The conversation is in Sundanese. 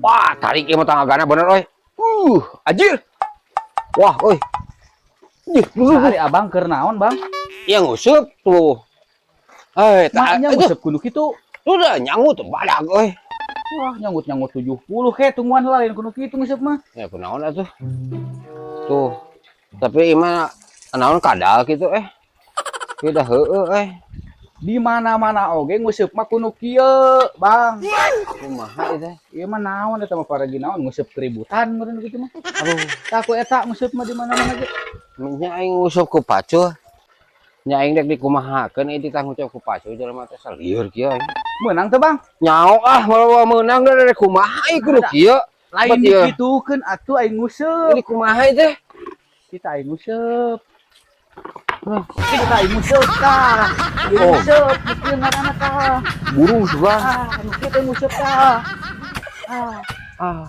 Wah, tarik ieu mah tanggana bener euy. Anjir. Wah, euy. Ih, Ari abang keur naon, Bang? Yang nguseup tuh. Eh, tak Maknya itu nguseup kudu kitu. Udah nyangut badag euy. Wah, nyangut-nyangut 70 ke tungguan lah lain kudu kitu nguseup mah. Ya kunaon atuh. Tuh. Tapi ieu mah naon kadal gitu eh. Udah heueuh eh. Di mana-mana oge nguseup mah kudu kieu, Bang. Kumaha itu? Ieu mah naon eta mah paragi naon nguseup keributan meureun kitu mah. Aduh, Tah ku eta nguseup mah di mana-mana ge. Nya aing nguseup ku pacul. Nya aing dek dikumahakeun ieu ditah ngucap ku pacul jelema teh salieur kieu aing. Meunang teu, Bang? Nyao ah, malah meunang da rek kumaha ieu kudu kieu. Lain Bat ieu. dikitukeun atuh aing nguseup. Ini kumaha ieu teh? Kita aing nguseup. Kita aing nguseup tah. Ieu Oh. nguseup, nu kieu ngaranna tah. Burung sebelah. Ah, nu kieu teh nguseup tah. Ah. Ah.